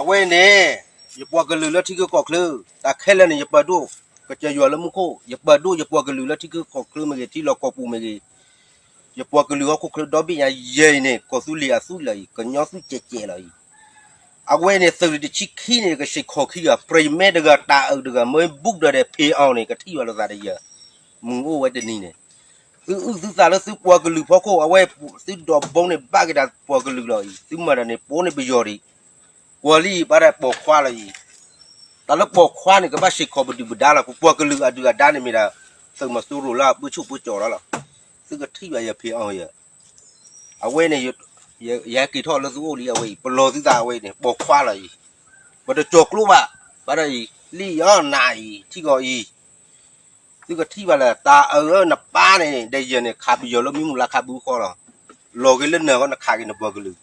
အဝဲန့ၣ် ယပှၤကလုာ်လၢထံဂုၤကီၢ်ချၢ တၢ်ခဲလၢာ်န့ၣ် ယပာ်ဒိၣ်ကစၢ်ယွၤလၢမူခိၣ်, ယပာ်ဒိၣ်ယပှၤကလုာ်လၢထံဂုၤကီၢ်ချၢမ့ၢ်ဂ့ၤ, ထံလီၢ်ကီၢ်ပူၤမ့ၢ်ဂ့ၤ, ယပှၤကလုာ်ဟီၣ်ခိၣ်ချၢဒီဘ့ၣ်ညါယဲအံၤန့ၣ် ကီၢ်သူလ့ၤအသူလၢာ်အံၤ ကညီသူစဲးစဲးလီၤအံၤ. အဝဲန့ၣ် သုးရ့ၣ်တဆံခံန့ၣ် ကစံးခီၣ်ခံဂၤ ပြံးမဲတဂၤ တၢ်အုးတဂၤ မ့ၢ်ဘူးဒီးဒီးဖံးအီၤန့ၣ် ကထံၣ်ဘၣ်လိာ်သးဒီးယၤ, မုၢ်အိၣ်ဝဲတနံၤန့ၣ် သုအုၣ်သုသးလၢသုပှၤကလုာ်ဖီခိၣ် အဝဲသုဒီးဘိန့ၣ် ဘၣ်က့ၤဒၣ်ပှၤကလုာ်လီၤအံၤ, သုမၤတၢ်န့ၣ် ပအိၣ်န့ၣ်ပယီၤဒံး, ကွၢ်လံဘၣ်ဒၣ်ပိာ်ခွါလီၤအံၤ, တၢ်လၢပိာ်ခွါန့ၣ် ကဘၣ်စံးခီၣ်ပဒုၣ်ပဒါလီၤ, ပပှၤကလုာ်အဒုၣ်အဒါန့ၣ်မ့ၢ်ဒၣ် သုးမီၤစိရိၤလၢအပၢဆူၣ်ပၢကၠီၤလီၤလီၤ, သုကထံၣ်ဘၣ်ယၤဖံးအီၤယၤ အဝဲန့ၣ် ယဟဲက့ၤထီၣ်လၢသုအိၣ်လံအဝဲအံၤ ပလီၢ်သုသးအဝဲန့ၣ် ပိာ်ခွါလီၤအံၤ, ပတကၠီၤကျိဘၣ်, ဘၣ်ဒၣ်အံၤ လံၣ်အီၤနၤအံၤ ထံကီၢ်အံၤ, သုကထံၣ်ဘၣ်လၢ တၢ်အုးဧၢ နပၢ်န့ၣ် ဒီးယဲန့ၣ် ခးပယီၤလၢမံမုၢ်လါခါဘုဃီလီၤ, လီၤက့ၤလၢနၤဃီ နခးက့ၤနပှၤကလုာ်,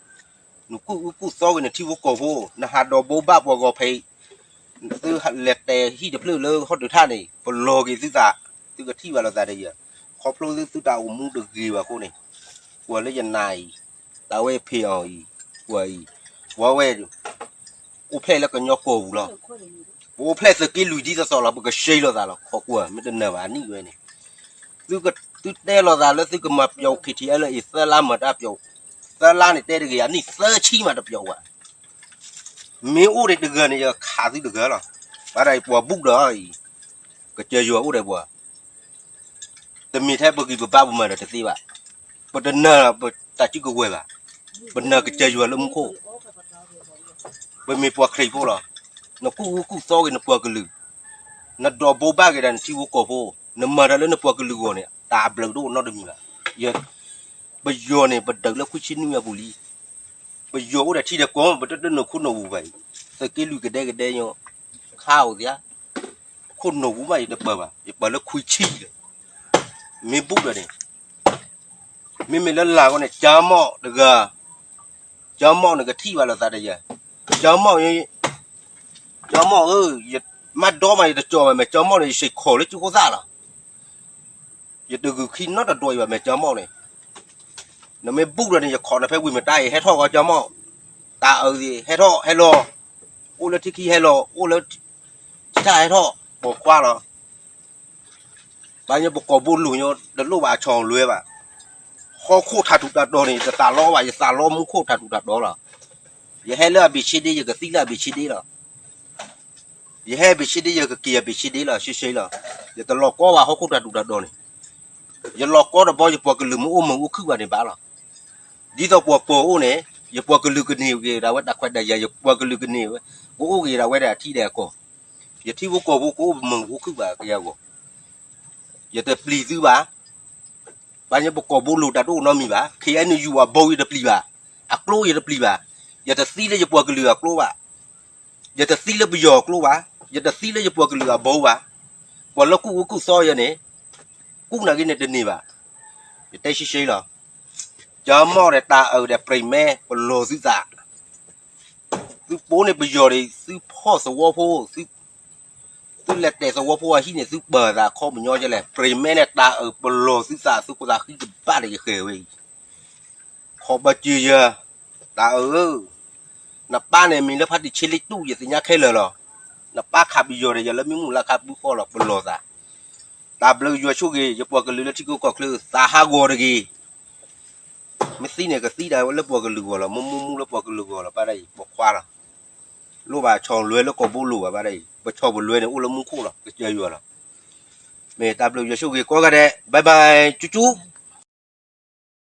နကူၣ်အုကူၣ်သီက့ၤနထံဖိကီၢ်ဖိ, နဟးဒီးဘိဘၣ်ပှၤဂီၤဖံး သုလဲၤတဲဟံၣ်တဖျၢၣ်လၢဟီၣ်ဒုးထၣ်န့ၣ် ပလီၢ်က့ၤသုသး, သုကထံၣ်ဘၣ်လိာ်သးဒီးယၤ, ခီဖျိသုသုတၢ်အိၣ်မူတဂ့ၤဘၣ်အဃိန့ၣ်, ကွၢ်လၢယနၤအံၤ, တၢ်ဝဲဖံးအီၤအံၤ, ကွၢ်အံၤ, ပဝဲ အိၣ်ဖျဲၣ်လၢကညီကီၢ်ပူၤလီၤ, ပအိၣ်ဖျဲၣ်သုးက့လွံၢ်ဒ်သိးသိးလီၤ, ပကစ့လိာ်သးလီၤ, ခီကွၢ် မ့ၢ်တနၢၤဘၣ်အနံၣ်ဝဲန့ၣ်, သုတဲလိာ်သးလၢသုကမၤပျီ ခံထံၣ်အဲလၢအံၤ သၢလါမၤတၢ်ပျီ, သၢလါန့ၣ်တဲတဂ့ၤ အနံၣ်သၢဆံမးတပျီဘၣ် မ့ၢ်အိၣ်ဒီးတဂၤန့ၣ် ယခးသုတဂၤလီၤ, ဘၣ်ဒၣ်အံၤပှၤဘူးဒီးအံၤ, ကစၢ်ယွၤအိၣ်ဒီးပှၤ, တမ့ၢ်ထဲပဂံၢ်ပဘါပမၤဒီးတသ့ဘၣ်, ပတနၢၤပတၢ်စုကဝဲၤဘၣ်, ပနၢၤကစၢ်ယွၤလၢမူခိၣ်, ပမ့ၢ်ပှၤခရံာ်ဖိလီၤ, နကူၣ်အုကူၣ်သီက့ၤနပှၤကလုာ်, နဒီးဘိဘၣ်က့ၤဒၣ်နထံဖိကီၢ်ဖိ, နမၤတၢ်လၢနပှၤကလုာ်ဂီၢ်န့ၣ် တၢ်အဘျုးတအိၣ်နီတမံၤဘၣ်, ပယီၤန့ၣ် ပဒုးလၢခွံဆံနွံအပူၤလံ ပယီၤအိၣ်ဒီးထံဒီးကီၢ် ပတတနိၣ်ခိၣ်နိၣ်ပူၤဘၣ်အံၤ, သုးက့လွံၢ်ကဒဲကဒဲညါ, ခါအိၣ်သ့ဧါ, ခိၣ်နိၣ်ပူၤဘၣ်အံၤတပၢၢ်ဘၣ်, ယပၢၢ်လၢခွံဆံလီၤ, မ့ၢ်ဘူးဒီးန့ၣ်, မ့မ့ၢ်လၢလၢ်ဂီၢ်န့ၣ် ကၠီမီၣ်တဂၤ, ကၠီမီၣ်န့ၣ်ကထံၣ်ဘၣ်လိာ်သးဒီးယၤ, ကၠီမီၣ်, ကၠီမီၣ်ဧၢ, ယမၤဒီမးယတကၠီဘၣ် မ့ၢ်ကၠီမီၣ်န့ၣ် ယစ့ၢ်ကီးလၢကၠိခိၣ်သၣ်လီၤ ယတဂုာ်ခံနီတဒွးအံၤဘၣ် မ့ၢ်ကၠီမီၣ်န့ၣ်, နမ့ၢ်ဘူးဒီးန့ၣ် ယခိးနဖဲဝံၤမတၤအံၤ ဟဲထီၣ်ဂီၤကၠီမီၣ်, တၢ်အုးသ့ၣ် ဟဲထီၣ်ဟဲလီၤ, အိၣ်လၢထံခံဟဲလီၤ အိၣ်လၢ, ထံထၣ်ဟဲထီၣ်, ပိာ်ခွါလီၤ, ဘၣ်ညီပကိာ်ဘိလိၤညီ တလိၣ်ဘၣ်အဆီၣ်လွဲဘၣ်, ဟီၣ်ခိၣ်ထးထူးတၢ်တီၤန့ၣ် ယတသးလီဘၣ် ယသးလီမူခိၣ်ထးထူးတၢ်တီၤလီၤ, ယဟဲလၢအဘ့ၣ်ဆ့ဒ့ ယကသံလၢအဘ့ၣ်ဆ့ဒ့လီၤ ယဟဲဘ့ၣ်ဆ့ဒ့ ယကက့ၤအဘ့ၣ်ဆ့ဒ့လီၤ ရှဲရှဲလီၤ, ယတလီၤကီဘၣ်ဟီၣ်ခိၣ်တၢ်ထူးတၢ်တီၤန့ၣ်, ယလီၤကီတဘျီ ယပှၤကလုာ်မ့ၢ်အိၣ်မုာ်အိၣ်ခုၣ်ဘၣ်န့ၣ်ဘၣ်လီၤ, ဒ်သိးပှၤပၢၤအိၣ်န့ၣ်, ယပှၤကလုာ်ကန့ၢ်က့ၤဒၣ်ဝဲတၢ်ခွဲးတၢ်ယာ် ယပှၤကလုာ်ကန့ၢ်ဝဲ, ကအိၣ်က့ၤဒၣ်ဝဲဒၣ်အထံဒီးအကီၢ်, ယထံဖိကီၢ်ဖိကအိၣ်မုာ်အိၣ်ခုၣ်ဘၣ်ကယၤဂီၢ်, ယတပျံၤသုဘၣ် ဘၣ်ညီပကိာ်ဘိလိၤတၢ်တအိၣ်နီတမံၤဘၣ်, ခ့ၣ်အဲၣ်ယူၣ်အဘီယတပျံၤဘၣ်, အကျိယတပျံၤဘၣ်, ယတသံလၢယပှၤကလုာ်အကျိဘၣ်, ယတသံလၢပယီၤအကျိဘၣ်, ယတသံလၢယပှၤကလုာ်အဘီဘၣ်, ပှၤလၢကူၣ်အုကူၣ်သီယၤန့ၣ်, ကူၣ်နာ်က့န့ၣ်တန့ၢ်ဘၣ်, ယတဲရှဲရှဲလီၤ, ကၠီမီၣ်ဒီးတၢ်အုးဒီးပြံးမဲ ပလီၢ်သုသး သုပိာ်န့ၢ်ပယီၤဒီး သုဖီၣ်သဝီဖိ, သုလဲၤတဲာ်သဝီဖိအဟံၣ်န့ၣ် သုပၢၤသးခီပညီဒ်လဲၣ်, ပြံးမဲန့ၣ်တၢ်အုးပလီၢ်သုသး သုခိၣ်သးဃံတဘၣ်ဒီးယဃဲၤဝဲအံၤ, ခီဘၣ်စၢၤယၤ, တၢ်အုးဧၢ, နပၢ်န့ၣ်မံၤလၢဖါတံၢ်ဆ့လ့တူၣ် ယသ့ၣ်ညါခဲလၢာ်လီၤ, နပၢ်ခးပယီၤဒီးယၤလၢမံမုၢ်လါခါဘုဃီလီၤ ပလီၢ်သး တၢ်ဘျုးယွၤဆိၣ်ဂ့ၤ ယပှၤကလုာ်လၢထံဂုၤကီၢ်ချၢ သးဟးဂီၤတဂ့ၤ, မ့ၢ်သံန့ၣ်ကသံဒၣ်ဝဲလၢပှၤကလုာ်ဂီၢ်လီၤ, မ့ၢ်မူမူလၢပှၤကလုာ်ဂီၢ်လီၤ ဘၣ်ဒၣ်အံၤ ပိာ်ခွါလီၤ, လိၣ်ဘၣ်ဆီၣ်လွဲလၢကိာ်ဘိလိၤဘၣ် ဘၣ်ဒၣ်အံၤ ပဆီၣ်ပလွဲန့ၣ်အိၣ်လၢမူခိၣ်လီၤ ကစၢ်ယွၤလီၤ, မ့ၢ်တၢ်ဘျုးယွၤဆိၣ်ဂ့ၤကိးဂၤဒဲး bye bye ကၠူကၠူ